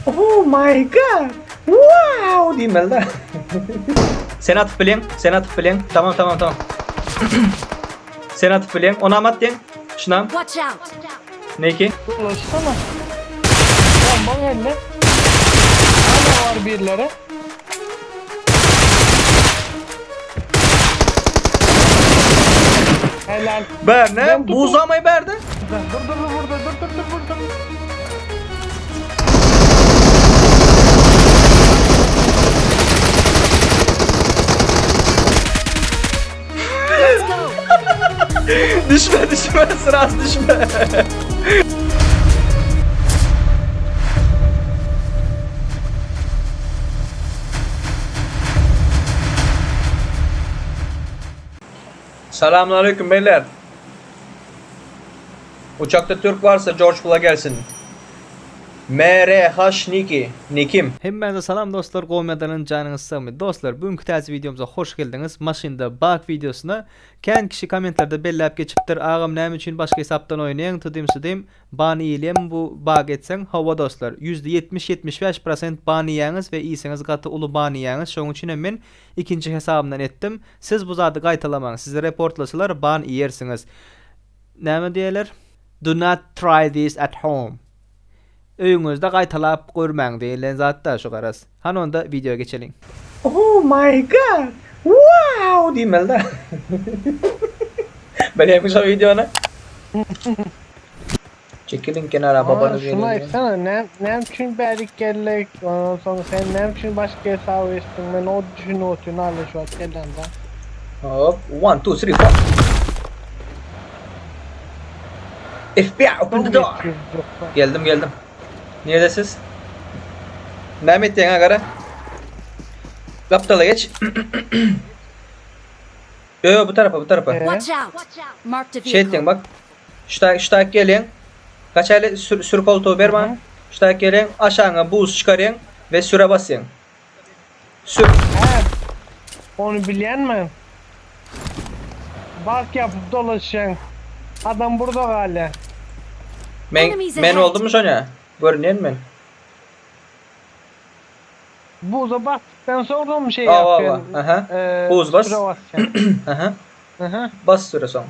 Oh my god! Wow! Diýmeli da. Sen atyp bileň, sen atyp bileň. Tamam, tamam, tamam. Sen atyp bileň. Onam at diýen. Şunam. Watch out! Neki? Dolaşsana. Bomba geldi. Hala var birileri. Helal. Berne, Ben bu uzamay berde. Dur dur dur burada dur dur dur burada. Let's go! Düşme, düşme, sırası düşme. Selamünaleyküm beyler. Uçakta Türk varsa George Bull'a gelsin. MRH Niki. Nikim. Hemmäňize salam dostlar Gomedanyň janyňyz sagmy dostlar bu günki täze wideomyza hoş geldiňiz maşynda bug wideosyna kän kişi kommentlerde belläp geçipdir agam näme üçin başga hesapdan oýnaýaň tudym sudym ban iýilýämi bu bug etseň hawa dostlar 70 75 prosent ban iýýäňiz we iýseňiz gaty uly ban iýýäňiz şoň üçinem men ikinji hesabymdan etdim siz bu zady gaýtalamaň sizi reportlasalar ban iýersiňiz näme diýerler do not try this at home Öýüňizde gaýtalap görmäň diýilen zatda şu garaz. Hany onda wideo geçeliň. Oh my god! Wow! Diýmeli da. Bilýäňmi şo wideony? Çekiliň kenara babanız Şunu geliyor. aýtsana, näme näme üçin bärik geldik? Ondan soň sen näme üçin başga hesap etdiň? Men o düşünip otyryn hala şu wagt kellämde. Hop, 1 2 3 4. FBI open the door. Geldim geldim. Nirede siz? Näme etýäň agara? Gapdala geç. Yo yo bu tarapa bu tarapa. Ee? Watch out! Marked a Şey etýäň vehicle. bak. Şu tak şu tak gelýäň. Kaç aýly sür, sür koltuğu ber bana. Şu tak gelýäň aşagyňa buz çykarýaň ve süre basýaň. Sür. He. Onu bilýän men. Bak yapıp dolaşýaň. Adam burada galýar. Men Enemies men ahead. oldum şoňa. Görünýän men. Buza bastıktan sonra mı şey Aa, yapıyorsun? aha. Ee, Buz bas. süre basacaksın. Aha. Aha. Bas süre son.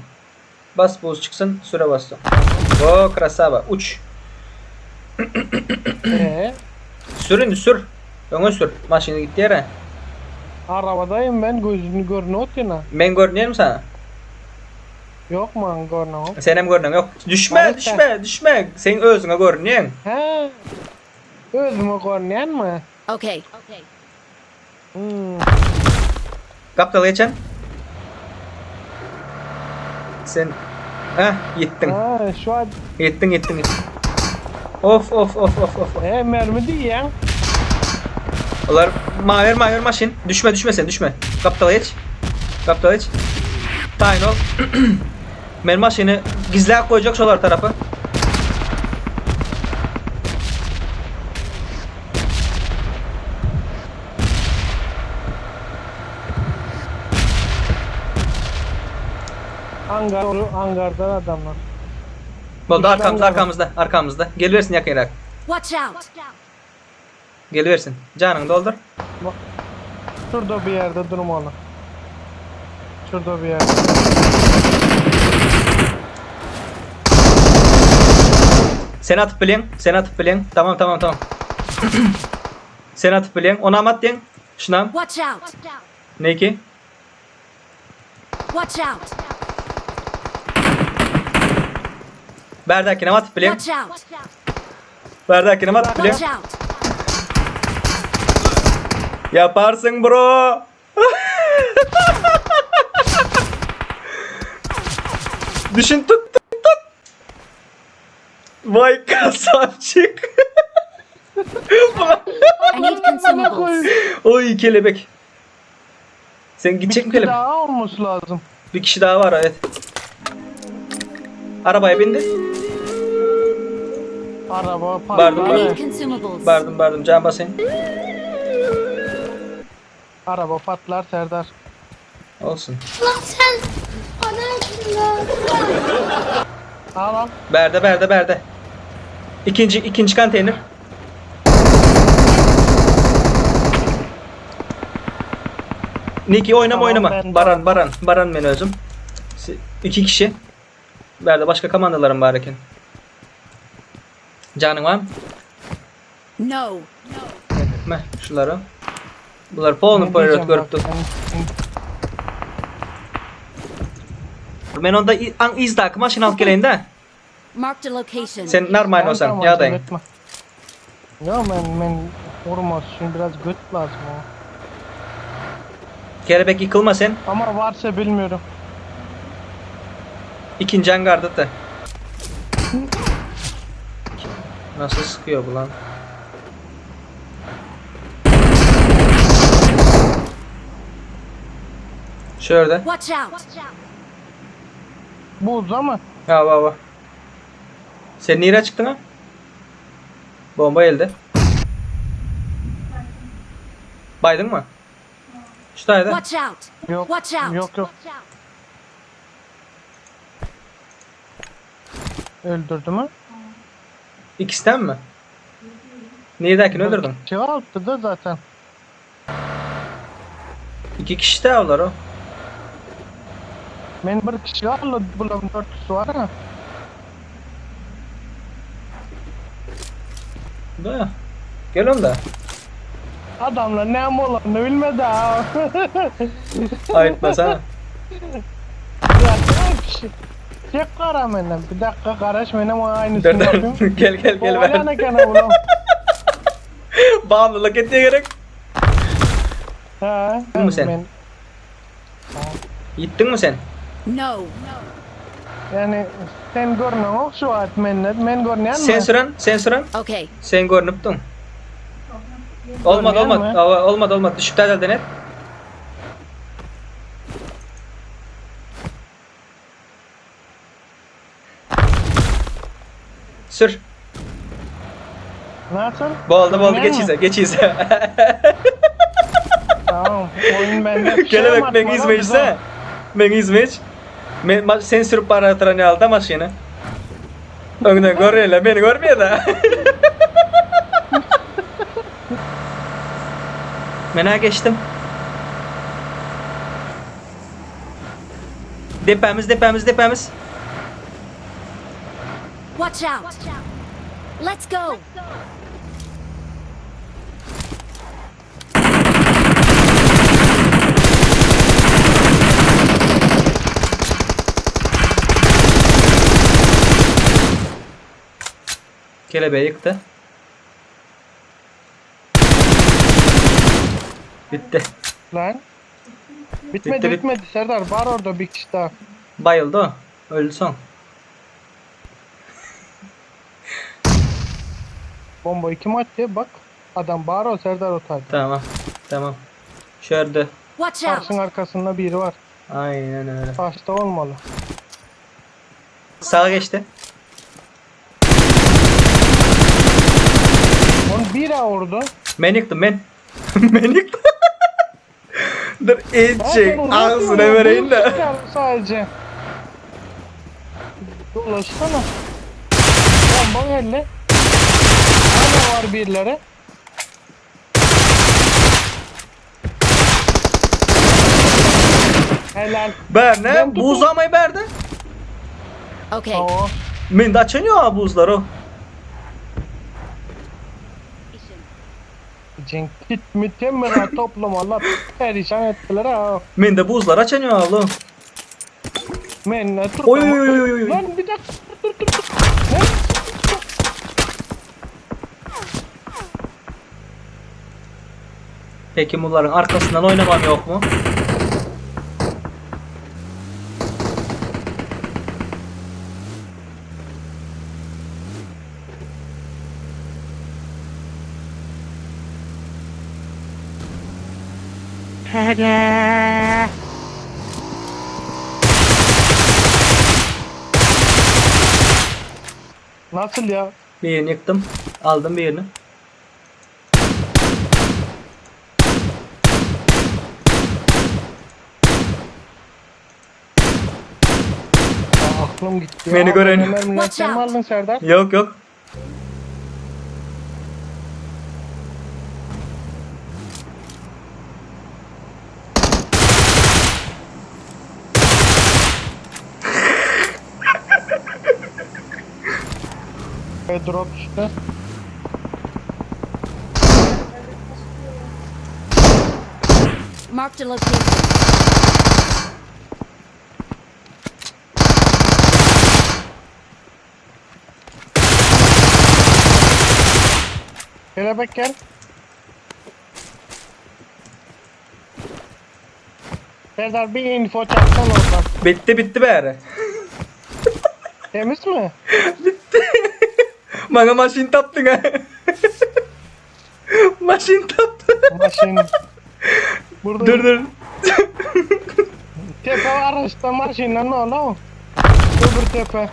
Bas buz çıksın süre bas son. O krasava uç. Ee, Sürün sür. Öňe sür. Maşyny gitti ýere. arabadayım ben gözünü görünüyor otuna. Men görünýärmi sana? Yok mu görünüyor? Senem görünen yok. Düşme, Barış düşme, düşme. Sen özüňe görünýäň. He. Özüme görünýän mi? Okay. Hmm. Gapdala geçen. Sen Heh, ýetdiň. Ha, şu an Ýetdiň, ýetdiň. ýetdiň. Of, of, of, of, of. e, mermi diýýän. Olar maver maver maşyn. Düşme, düşme sen, düşme. Gapdala geç. Gapdala geç. Taýyn ol. Men maşyny gizläp goýjak şolar tarapy. Hangar, hangardan adamlar. Boldy Düşman arkamızda, var. arkamızda, arkamızda. Gelibersin ýakynrak. Watch out! Gelibersin. Janyňy doldur. Şurada bir yerde durmalı. Şurada bir yerde. Sen atyp bileň, sen atyp bileň. Tamam, tamam, tamam. sen atyp bileň. Onam at diýen. Şunam. Watch out! Neki? Watch out! Berdakinem atyp bileň. Watch out! Berdakinem atyp bileň. Watch out! Yaparsın bro. Düşün tut tut tut. Vay kasapçık. I need consumables. Oy kelebek. Sen gidecek mi Bir kelebek? daha olması lazım. Bir kişi daha var evet. Arabaya bindi. Araba Bardım, I patlar. need consumables. Bardım bardım can basayım. Araba patlar Serdar. Olsun. Lan sen anasını Al al. Berde berde berde. İkinci ikinci konteyner. Niki oynama Tamam, oynama. ben de- Baran Baran Baran men özüm. İki kişi. Berde başka komandalarım var eken. Canın var mı? No. Etme şuları. Bular polny Ne polýot diyeceğim görüp bak, dur. ben- Men onda an izdak maşyn alyp geleýin de. Marked a location. Sen normal Tamam, olsan tamam, ýagdaýyň. acele etme. Ya men men vurmaz şimdi biraz göt lazım o. Kelebek yıkılma sen. Ama varsa bilmiyorum. İkinci hangarda da. Nasıl sıkıyor bu lan? Şurada. Watch out. Buz ama Ha baba. Sen nereye çıktın ha? Bomba elde. Baydın mı? Şuradaydı. Watch out. yok. Watch out. Yok yok. Öldürdü mü? İkisinden mi? Neredekini öldürdün? Şey attı da zaten. İki kişi de avlar o. Ben bir kişi aldı bulam dört kişi var ha. Da. Gel onda. Adamlar ne am olanını bilmedi ha. Ayıpma sana. Zaten kişi. Çek kara menden. Bir dakika karış benim o Dur aynısını dur. yapayım. gel gel gel O ben. yana gene ulan. Bağımlılık etmeye gerek. Ha. Mi sen? Ben, Gittin mi sen? No. yani sen görmüyorsun şu an menden. Ben görmeyen Sen mi? süren, sen süren. Okay. Sen görünüptün. Olmadı Görmeyen olmadı. mi? Aa, Olmadı olmadı. Düşüp de denet. Sür. Nasıl? Boldu boldu Görmeyen geç mi? ize geç ize. Tamam. Oyun bende. Bir şey Kelebek yapma men lan izme bize. içse. Men izme iç. Men sen sürüp para atıran aldı maşını. Öňden görýärler, beni görmeýär da. Mena geçtim. Depemiz, depemiz, depemiz. Watch out. Let's go. Kelebeği yıktı. Bitti. Lan. Bitmedi Bitti, bit- bitmedi Serdar. Var orada bir kişi daha. Bayıldı o. Öldü son. Bomba kim attı? Bak. Adam bağır o Serdar otaydı. Tamam. Tamam. Şöyle. Watch out. Taşın arkasında biri var. Aynen öyle. Taşta olmalı. Sağa geçti. Onu bir vurdu. Ben yıktım ben. ben yıktım. Dur içecek Ben ağzına vereyim de. Sadece. Dolaşsana. Bomba geldi. Hala var birileri. Helal. Ber ne? Ben tuttum. Buz almayı berdi. Okay. Oo. Men de açanıyor ha buzlar o. Cenk git mükemmel toplum Allah perişan ettiler ha. Men de buzlar açanıyor abla. Men ne tut. Oy oy oy oy oy. Lan bir dakika dur dur dur. Ne? Peki bunların arkasından oynamam yok mu? Nasıl ya? Birini yıktım. Aldım birini. Aa, aklım gitti. Beni ya. gören- Ben Ömer Watch sen mi out. aldın Serdar? Yok yok. Tepeye drop düştü. Marked a location. Kelebek gel. Serdar bir info çaksan oradan. Bitti bitti bäri. Temiz mi? Maňa maşyn tapdyň ha. Maşyn tapdy. Maşyn. Burada Dur dur. Tepe var işte maşyndan ne oldu? Öbür tepe.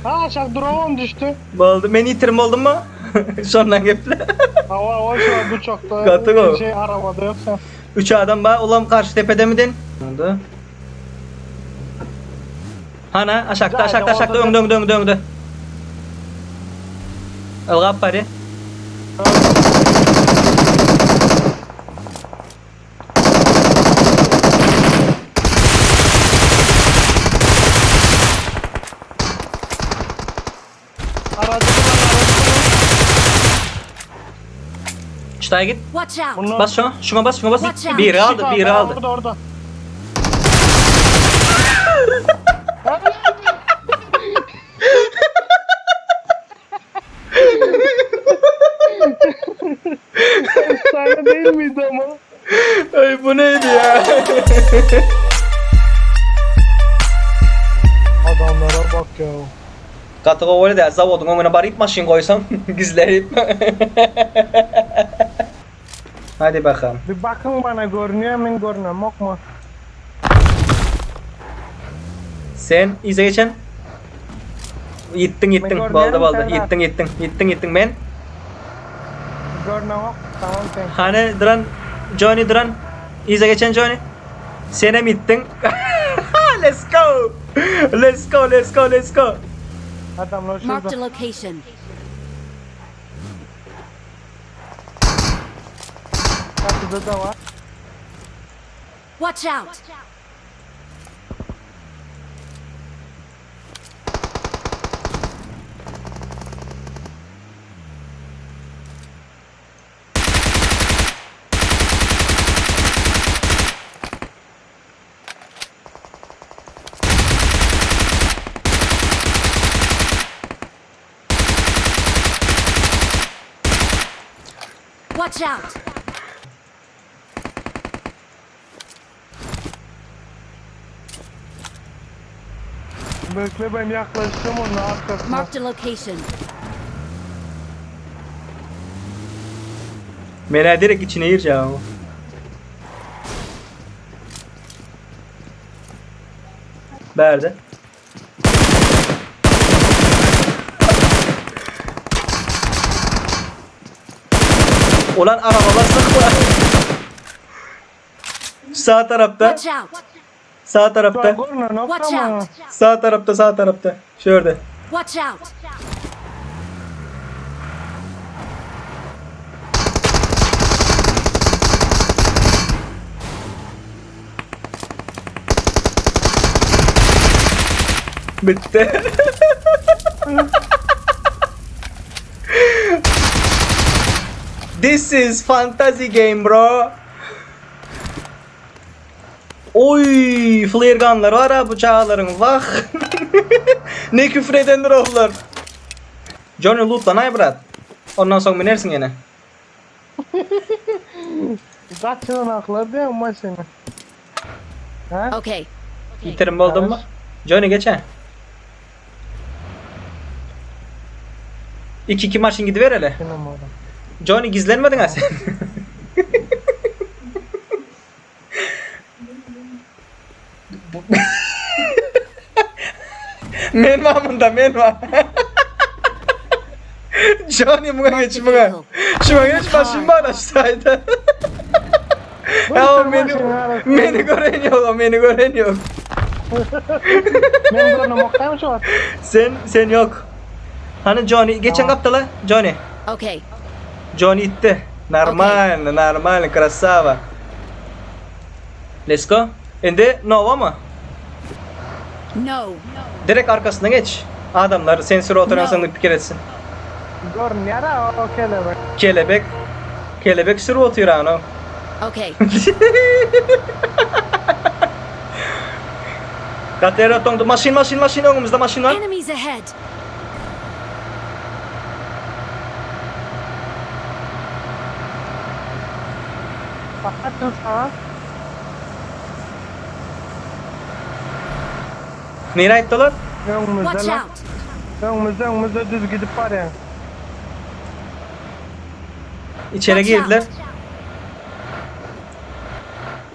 Ha aşağı drone düştü. Boldy. Men ýitirim oldum mu? Şondan geple. Hava o şu an uçakta. Gaty o. Şey arabada yoksa. Üç adam bar. Olam karşı tepede midin? Oldu. Hana aşakda aşakda aşakda öňde öňde öňde öňde. Ylgap bary. Aracı bulan aracı bulan. Ştaýa git. Watch out! Bunlar Bas şuna. Şuna bas, şuna bas. Watch out. Biri aldy, biri aldy. Orada orada. Efsane değil miydi ama? Ay bu neydi ya? Adamlara bak ya. Gaty gowy bolýar, zawodyň öňüne baryp maşyn goýsam gizleyip. Hadi bakalım. Bir bakın bana görünüyor mu görünüyor mu yok mu? Sen ize geçen. Ýitdiň ýitdiň. Men Boldy görmeýärim boldy. sen ha. Ýitdiň ýitdiň. Ýitdiň ýitdiň men. Görünüyor yok. Tamam sen. Hany duran Johnny duran. Ize geçen Johnny. Senem ýitdiň. Let's go. Let's go let's go let's go. Adamlar Marked şurada. a location. Çatıda da var. Watch out! Watch out! Bekle ben yaklaştım onun arkasına. Marked a location. Mena direkt içine gireceğim. Berde. Ulan arabalar sıkma. Sağ tarafta, Watch out! sağ tarafta, Görünüyor nokta Watch mı? out! sağ tarafta, sağ tarafta. Şurada. Watch out! Bitti. This is fantasy game bro. Oy, flare gunlar var ha bu çağların. Vah. ne küfür edendir onlar. Johnny loot lan ay brat. Ondan sonra binersin yine. Kaçın akla değil mi maşını? Ha? Okay. Yitirim oldun mu? Johnny geç ha. 2-2 maçın gidiver hele. Benim oğlum. Johnny gizlenmedin ha sen. Men var bunda men var. Johnny buna geç buna. Şuna geç başım var aşağıda. Ya beni, beni gören yok, beni gören yok. Ben görünüyorum oktayım şu an. Sen, sen yok. Hani Johnny, geçen Tamam. kaptala Johnny. Okay. Johnny itti. Normal, normal, krasava. Let's go. Indi Nova mı? No. Direkt arkasına geç. Adamlar sen sürüp oturansyň diýip pikir etsin. Görünýär ha o kelebek. Kelebek. Kelebek sürüp otyr ana. Okay. Gatera toňdy. Maşyn maşyn maşyn öňümizde maşyn bar. Enemies ahead. Bakartın sana. Nere aýtdylar? Öňümizde Watch lan. out. Öňümizde öňümizde düz gidip barýan. İçeri Watch girdiler. out.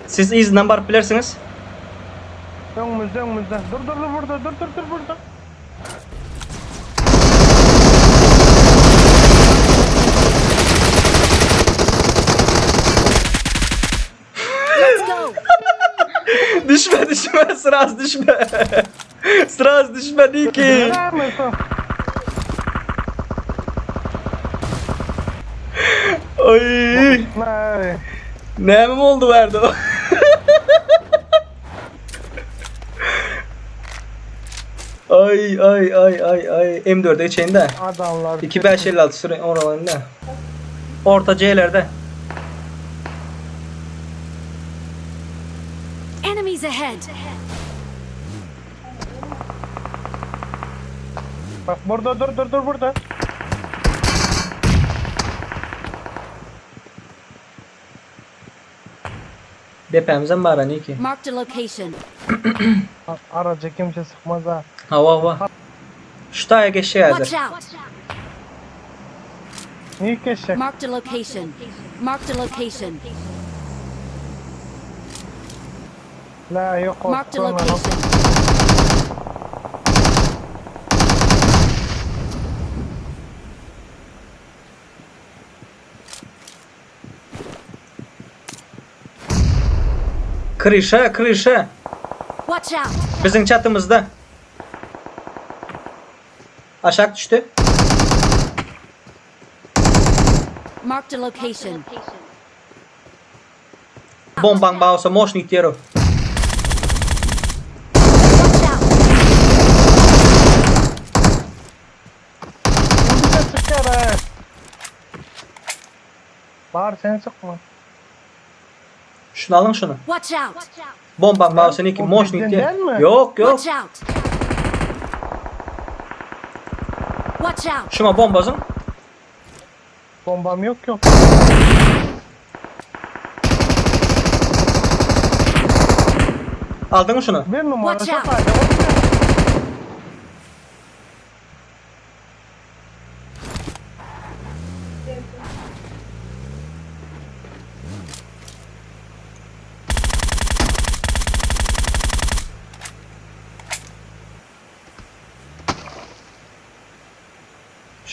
Siz izinden baryp bilersiňiz. Öňümizde öňümizde. Dur dur dur burada dur dur dur burada. Let's go. Düşme düşme sıraz düşme. Sıraz düşme değil ki. Nereye mi? Ay. Ay. Nämem oldu verdi o. Ay ay ay ay ay M4'e içinde. Adamlar. 2 5 56 süre oralarında. Orta C'lerde. Enemies ahead. Bak burada dur dur dur burada. Depemize mi var ki? Marked a location. Aracı kimse sıkmaz ha. Hava hava. Şu taya geçecek Watch hazır. out. Niye geçecek? Marked a location. Marked a location. La yok Marked a olsun. location. Kırışa kırışa. Watch out. Bizim çatımızda. Aşağı düştü. Marked a location. Bomban bağısa moşnik diyor. Watch out. Kimse sıkar ha. Bağır sen sıkma. Şunu alın şunu. Watch out. Bomban bağısa ki O moşnik bizden diyor. değil mi? Yok yok. Watch out. Watch out. Şuna bombazın. Bombam yok yok. Aldın mı şunu? Bir numara Watch out. sadece.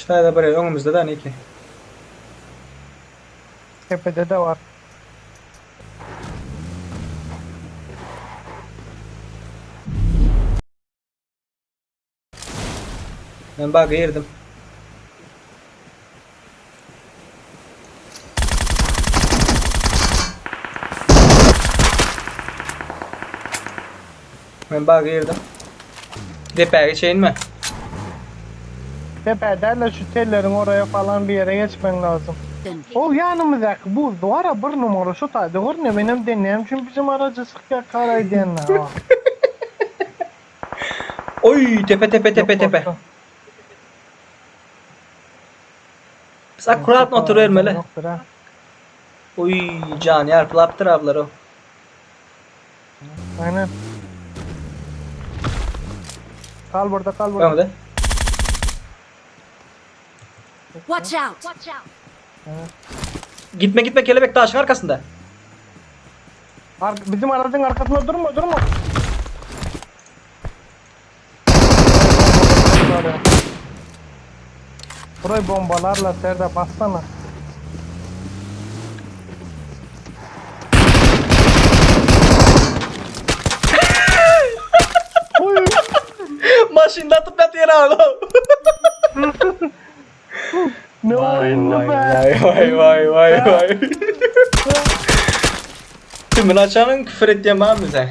Şu tane de buraya önümüzde de ne ki? Tepede de var. Ben bug'a girdim. Ben bug'a girdim. Depeye geçeyim mi? Tepeden şu tellerin oraya falan bir yere geçmen lazım. O yanımızdaki bu duvara bir numara şu tayda ne benim deneyim çünkü bizim aracı sıkıyor karay diyenler. Oy tepe tepe tepe tepe. Biz akurat oturuyor Yoktur ha. Oy can yarpılaptır ablar o. Aynen. Kal burada kal burada. Önde. Watch out. Gitme gitme kelebek taşın arkasında. Ar bizim aracın arkasında durma durma. Burayı bombalarla Serdar bassana. Oy. Maşında atıp yatıyor abi. Ne oyundu be? Vay vay vay vay vay. Tümün açanın küfür ettiğim abi bize.